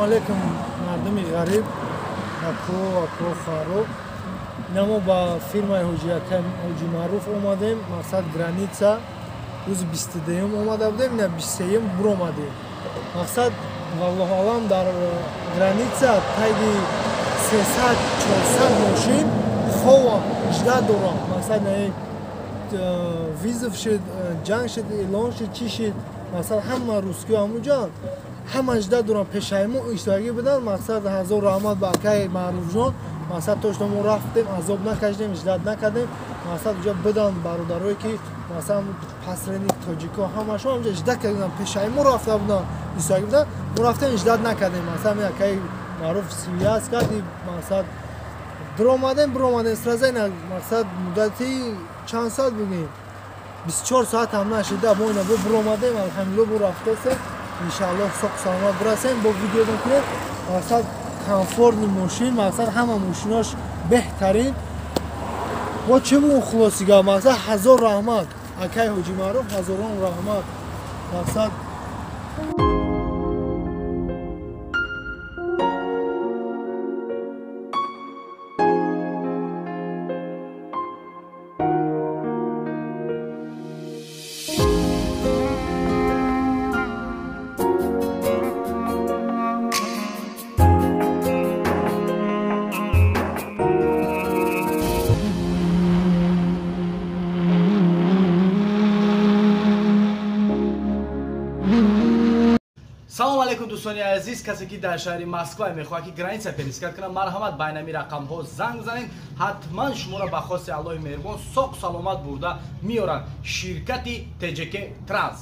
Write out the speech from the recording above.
Ассалому алайкум, мардуми ғариб, ако, ако, хоҳаро. Ина мо ба фирмаи Ҳоҷи Акай Ҳоҷи Маъруф омадем. Мақсад граница рӯзи 22-юм омада будем, ина 23-юм буромадем. Мақсад, валлоҳу алам, дар граница таги 300-400 мошин хова жда дорам. Мақсад визов шид, ҷанг шид, эълон шид, чӣ шид. Мақсад ҳама русскиҳо ҳамунҷо ҳама жда дорам, пешаи мо иштирокӣ будан. Мақсад ҳазор раҳмат ба акаи Маъруфҷон. Мақсад то что мо рафтем, азоб накашидем, ждат накардем. Мақсад уҷа будан бародарое ки масалан посредник тоҷико ҳамашон ҳамҷа ждат карданд, пешаи мо рафта буданд, иштирокӣ буданд. Мо рафтем, ждат накардем. Мақсад акаи Маъруф связь кард, мақсад биромадем, биромадем сразу. Ина мақсад муддати чанд соат бугем, 24 соат ҳам нашида мо ина бо биромадем. Алҳамдулилло, бо рафтасем, иншааллоҳ соқ саломат бирасем, бо видео мекунем. Мақсад комфортный мошин, мақсад ҳама мошинош беҳтарин. Бо чӣ бугум, хулоси гап, мақсад ҳазор раҳмат акай Ҳоҷи Маъруф, ҳазорон раҳмат. Мақсад Салом алейкум, дӯстони азиз. Касе ки дар шаҳри Москва мехоҳад ки граница пересекать кунад, марҳамат, ба инами рақамҳо занг занед. Ҳатман шуморо ба хости Аллоҳи меҳрубон соқ саломат бурда меоранд ширкати ТЖК Транс.